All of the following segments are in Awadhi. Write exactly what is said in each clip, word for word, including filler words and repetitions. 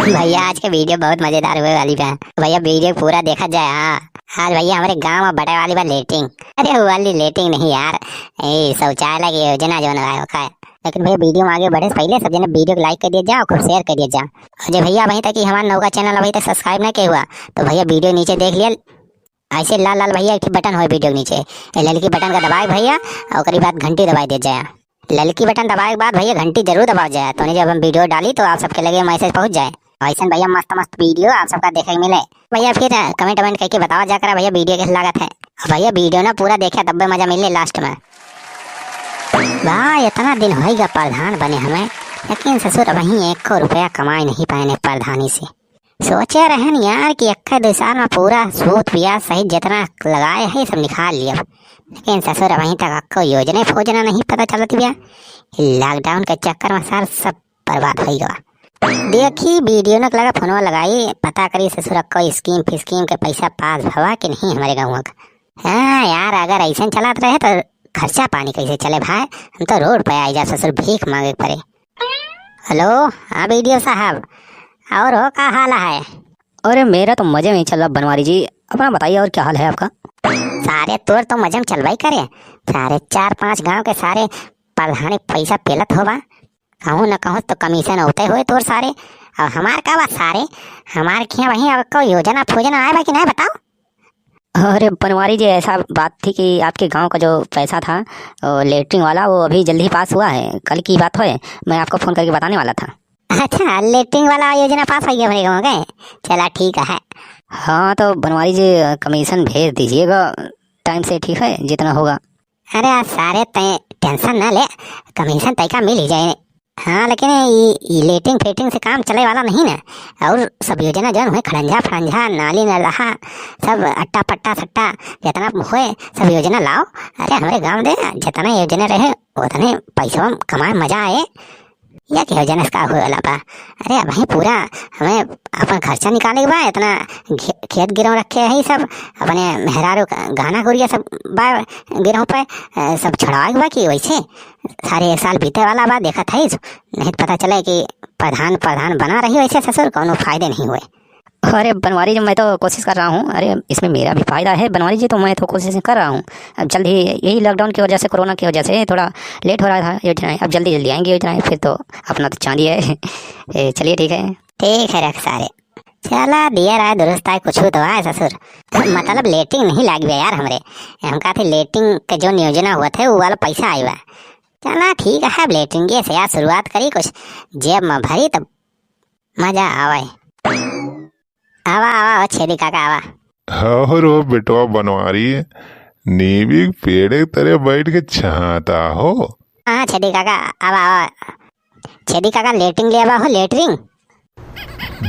भैया, आज के video बहुत मजेदार होए वाली बा। भैया, video पूरा देखा जाए। हाँ, आज भैया, हमरे गाँव मा बटे वाली बा latrine। अरे, वो वाली latrine नहीं यार, ए, शौचालय की योजना जौन है, ओका। लेकिन भैया, video मा आगे बढ़े से पहिले सब जने video के like कर दिया जाओ, खूब share कर दिया जाओ। और जे भैया, अभी तक ही हमारा नौका channel अभी तक subscribe ना किया हुआ, तो भैया, video नीचे देख लिया, ऐसे लाल लाल भैया एक ठे button होए video के नीचे, ए ललकी button का दबाए भैया, और ओकरी बाद घंटी दबाए दिया जाए। ललकी button दबाए के बाद भैया घंटी जरूर दबाओ जाए, तो नहीं जब हम video डाली तो आप सबके लगे message पहुँच जाए। ऐसन भैया मस्त मस्त video आप सबका देखे के मिले। भैया फिर comment वमेंट करके बतावा जा करा भैया video कैसे लागत है। और भैया video ना पूरा देखा तब्बे मजा मिले last में। वाह, इतना दिन होइगा प्रधान बने हमें, लेकिन ससुर वहीं एक रुपया कमाए नहीं पाए ने प्रधानी से। सोचे रहन यार कि एक्के दो साल में पूरा सूद ब्याज सहित जितना लगाए है सब निकाल लिया, लेकिन ससुर अबहीं तक अक्को योजना फोजना नहीं पता चलत बिया। Lockdown के चक्कर में सार सब बर्बाद हो गया। देखी वीडियो न लगा फोनवा लगाई, पता करी ससुर अक्को scheme फिस्कीम के पैसा पास भवा कि नहीं हमारे गाँव का। हाँ यार, अगर ऐसे चलत रहे तो खर्चा पानी कैसे चले भाई, हम तो रोड पे आई जा ससुर भीख मांगे के पड़े। हेलो, हाँ बीडीओ साहब, और हो का हाल है? अरे मेरा तो मजे में ही चल रहा बनवारी जी, अपना बताइए और क्या हाल है आपका? सारे तोर तो मजे में चलवाई करे, सारे चार पांच गांव के सारे प्रधानी पैसा पेलत होबा, कहूँ न कहूँ तो कमीशन होते हुए तोर सारे। अब हमार का बात सारे, हमार खिया वहीं अब को योजना फोजना आए बा कि नहीं बताओ? अरे बनवारी जी, ऐसा बात थी कि आपके गांव का जो पैसा था, वो लेटरिन वाला, वो अभी जल्दी ही पास हुआ है, कल की बात है, मैं आपको फोन करके बताने वाला था। अच्छा, लेटरिन वाला योजना पास हो गया अपने गाँव के? चला ठीक है। हाँ तो बनवारी जी, कमीशन भेज दीजिएगा टाइम से, ठीक है, जितना होगा। अरे यार सारे, तय टेंशन ना ले, कमीशन तय का मिल ही जाए। हाँ लेकिन ई, ई लेटरिन फेटरिन से काम चले वाला नहीं ना। और सब योजना जौन हुए, खड़ंजा फड़ंजा, नाली नलहा, सब अट्टा पट्टा सट्टा जितना हुए, सब योजना लाओ। अरे हमरे गाँव दे जितना योजना रहे उतने पैसवा कमाए मजा आए। या के योजना से का हुए वाला बा? अरे अबहीं पूरा हमें अपन खर्चा निकाले के बा, इतना खे-, खेत गिरव रखे है सब, अपने मेहरारू का गहना गुरिया सब बा गिरव पे, अ, सब छोड़वाए के बा कि वैसे सारे एक साल बीते वाला बा, देखत है, नहीं तो पता चले कि प्रधान, प्रधान बना रही वैसे ससुर, कोनो फायदे नहीं हुए। अरे बनवारी जी, मैं तो कोशिश कर रहा हूँ, अरे इसमें मेरा भी फायदा है बनवारी जी, तो मैं तो कोशिश कर रहा हूँ। अब जल्द ही यही लॉकडाउन की वजह से, कोरोना की वजह से थोड़ा लेट हो रहा था योजनाएं, अब जल्दी जल्दी आएंगी योजनाएं, फिर तो अपना तो चांदी है। ए, चलिए ठीक है। ठीक है रख सारे, चला दिया राय दुरुस्त आए, कुछ तो आए ससुर। मतलब लेटरिन नहीं लाग गया यार हमरे, हम कहा थे लेटरिन के जो योजना हुआ थे वो वाला पैसा आई बा। चला ठीक है, अब लेटरिन के से यार शुरुआत करी, कुछ जेब में भरी तब मजा आवे। आवा, आवा, आवा, छेदी काका, आवा। और हो बेटवा बनवारी, नीबी के पेड़े तरे बैठ के छाता हो। हाँ, छेदी काका, आवा, आवा। छेदी काका, लेटरिन ले आवा हो, लेटरिन।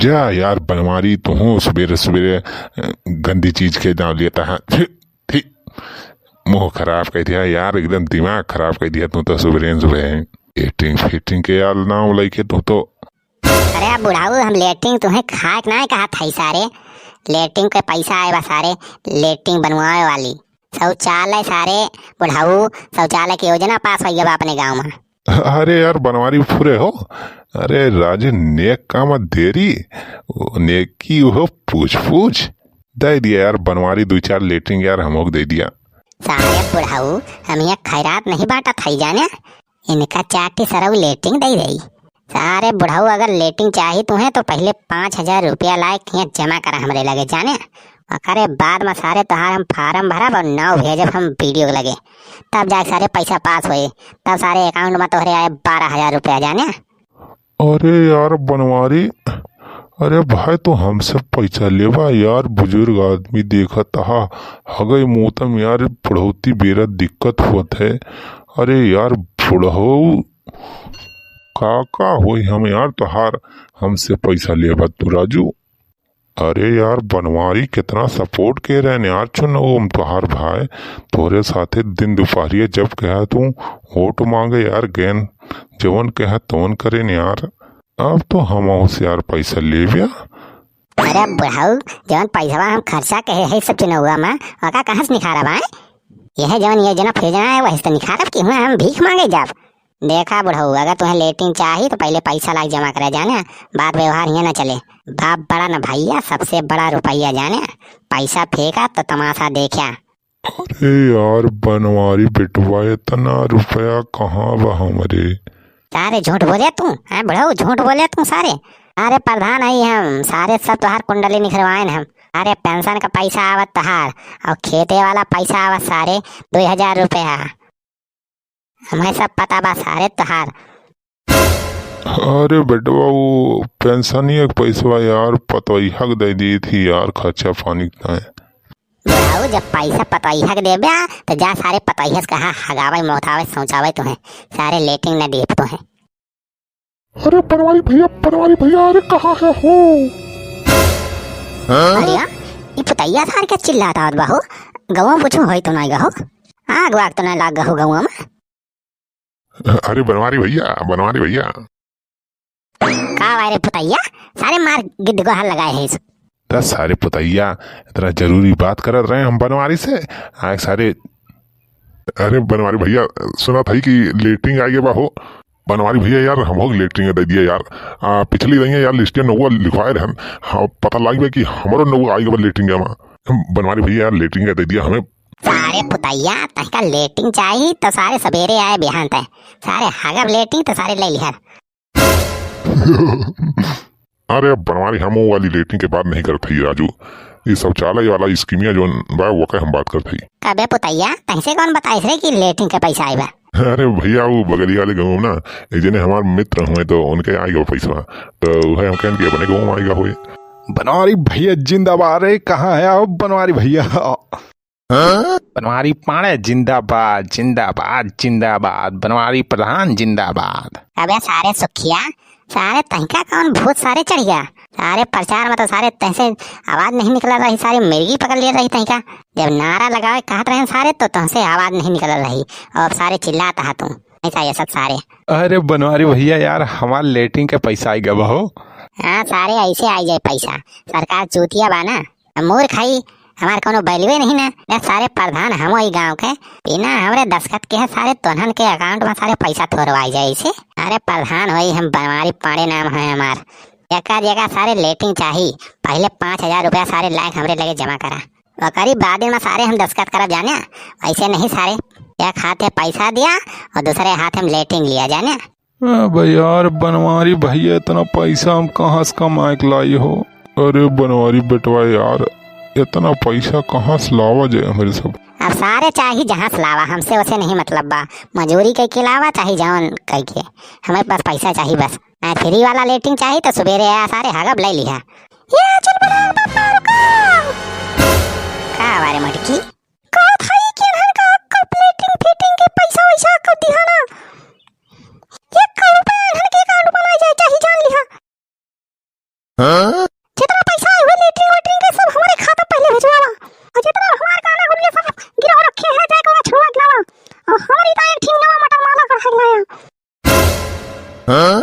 जा यार बनवारी, तू हो सवेरे सवेरे, अ, गंदी चीज के नाम लेता है। छी, छी। मुंह खराब कर दिया यार, एकदम दिमाग खराब कर दिया तू तो सुबह सुबह। लेटरिन फेटरिन के यार नाम लेके तू तो। अरे अब बुढ़ाऊ, हम लेटरिन तुम्हें खाए के नाहीं कहा था सारे, लेटरिन के पैसा आए बा सारे, लेटरिन बनवाए वाली शौचालय सारे, बुढ़ाऊ शौचालय की योजना पास हो गया बा अपने गाँव में। अरे यार बनवारी फुरे हो, अरे राजू नेक काम देरी, वो नेकी वो पूछ पूछ। दे दिया यार बनवारी दो चार लेटरिन यार, हमोक दे दिया। सारे बुढ़ाऊ, हम यहाँ खैरात नहीं बांटत हई जाने, इनका चाटी सरऊ लेटरिन दे रही। सारे बुढ़ाऊ, अगर लेटरिन चाही तुम्हें तो पहले पाँच हजार रुपया लाए के यहाँ जमा करा हमरे लगे जाने, ओकरे बाद में सारे तोहार हम फार्म भरब और नाव भेजब हम बीडीओ के लगे, तब जाके सारे पैसा पास होए, तब सारे अकाउंट में तोहरे आए बारह हजार रुपया जाने। अरे यार बनवारी, अरे भाई तू हमसे पैसा लेबा यार, बुजुर्ग आदमी देखत हा, हगई मूतम यार बुढ़ौती बेरा दिक्कत होत है। अरे यार बुढ़ऊ, का का होई हम यार तोहार, हमसे पैसा लेबा तू राजू। अरे यार बनवारी, कितना सपोर्ट के रहन यार चुनाव, हम तोहार भाई, तोहरे साथे दिन दुपहरिया जब कहा तू वोट मांगे यार, गैन जवन कहा तवन करेन यार। अब तो हम से यार पैसा लेब्या। अरे बुढ़ऊ, जवन पैसवा हम खर्चा कहे है सब चुनावा में, ओका कहाँ से निखारब आए? यह जवन योजना फेजना है वही से तो निखारब कि हुआ हम भीख मांगे जाब। देखा बुढ़ऊ, अगर तुहें लेटरिन चाही तो पहिले पैसा लाग जमा करे जाने, बात व्यवहार हियाँ न चले। बाप बड़ा न भैया, सबसे बड़ा रुपया जाने, पैसा फेंका तो तमाशा देख्या। अरे यार बनवारी बेटवा, इतना रुपया कहाँ बा हमरे? सारे झूठ बोले तू, हैं बुढ़ऊ, झूठ बोले तू सारे। अरे प्रधान हई हम, सारे सब तोहार कुंडली निखरवाएन हम। अरे पेंशन का पैसा आवत तोहार, और खेते वाला पैसा आवत सारे दुई हजार रुपया। हमें सब पता बा सारे तोहार। अरे बेटवा, वो पेंशनिया के पैसवा यार पतोहिया के दे दी थी यार, खर्चा पानी के ताईं। बुढ़ऊ, जब पैसा पतोहिया के देबे, तो जा सारे पतोहिया से कहा हगावे, मोथावे, सोचावे तुहें, सारे लेटरिन न देब तुहें। अरे बनवारी भैया, बनवारी भैया, अरे कहाँ है हो? हाँ? अरे यार, ई पुतैया सार के चिल्लात आवत बा हो? गौवा में कुछ होई तो नहीं गहो? आग वाग तो नहीं लाग गहो गौवा में? अरे बनवारी भैया, बनवारी भैया। का भाई रे पुतैया, सारे मार गिद्ध को हाल लगाए है इस। त सारे पुतैया, इतना जरूरी बात करत रहे हम बनवारी से। आए सारे। अरे बनवारी भैया, सुना था कि लेटरिन आ गया बा हो। बनवारी भैया यार, हम लोग लेटरिन दे दिया यार। आ, पिछली रही यार, लिस्टिया नौवा लिखवाए रहन। हाँ, पता लग गया कि हमारो नौवा आई गया लेटरिन में। बनवारी भैया यार, लेटरिन दे दिया हमें। सारे पुतैया, तहका लेटरिन चाही तो सारे सवेरे आए बिहान तय। सारे हगब लेटरिन तो सारे ले लिहर। अरे बनवारी, हम वो वाली लेटरिन के बात नहीं करत हई राजू, ये शौचालय वाला स्कीमिया जोन बा, वके हम बात करत हई। अबे पुतैया, तहसे कौन बताइस रे कि लेटरिन के पैसा आइबा? अरे भैया, वो बगली वाले गाँव में ना, एक जने हमार मित्र हुए तो उनके आइगा पैसा, तो वह हम कहन कि अपने गाँव में आइगा हुए। बनवारी भैया जिंदाबाद रे, कहाँ है आप बनवारी भैया? हाँ? बनवारी पांड़े जिंदाबाद, जिंदाबाद, जिंदाबाद। बनवारी प्रधान जिंदाबाद। अबे सारे सुखिया, सारे तहका कौन भूत सारे चढ़ गया? सारे प्रचार में तो सारे तहसे आवाज नहीं निकल रही, सारे मिर्गी पकड़ लिए रही तहका। जब नारा लगावे कहत रहे सारे तो तहसे आवाज नहीं निकल रही, और सारे चिल्लात हा तू। ऐसा ये सब सारे। अरे बनवारी भैया यार, हमार लेटरिन के पैसा आइगा बा हो। हाँ सारे, ऐसे आई जाए पैसा, सरकार चूतिया बा ना। मूर्ख हई, हमार कोनो value नहीं ना। ए सारे प्रधान हमो ई गाँव के, बिना हमरे दस्तखत के है सारे तोहन के account में सारे पैसा थोरवाई जाए इसे। अरे प्रधान होई हम, बनवारी पांड़े नाम है हमार। एका जगह सारे लेटरिन चाही, पहिले पाँच हजार रुपया सारे लायक हमरे लगे जमा करा, ओकरी बाद में सारे हम दस्तखत करब जाने। ऐसे नहीं सारे, एक हाथ है पैसा दिया और दूसरे हाथ हम लेटरिन लिया जाने। अबे यार बनवारी भैया, इतना पैसा हम कहाँ से कमाए के लाई हो? अरे बनवारी बेटवा यार, इतना पैसा कहाँ से लावा जाए हमरे सब? अब सारे चाही जहाँ से लावा, हमसे उसे नहीं मतलब बा। मजूरी कइ के लावा चाही जौन कइ के, हमें बस पैसा चाही बस। आ, free वाला लेटरिन चाही तो सुबेरे आया सारे हगब ले लिहा। ये चुलबुलांग पापा रुको। का बारे मटकी? कहत हई कि इन्हन का कब लेटरिन फिटिंग के पैसा वैसा कब दिहाना? एक करोड़ रुपया इन्हन के account में आ जाए, चाही जान लिहा। हाँ? जितना पैसा आए हुए लेटरिन वेटरिन के सब हमारे खाता पहले भिजवावा। और जितना हमारे गाना गुल्ले सब गिरा रखे हैं, जाके वहाँ छुड़वा के लावा। और हमारी तो एक ठिंगवा मटर माला का है लाया। हाँ?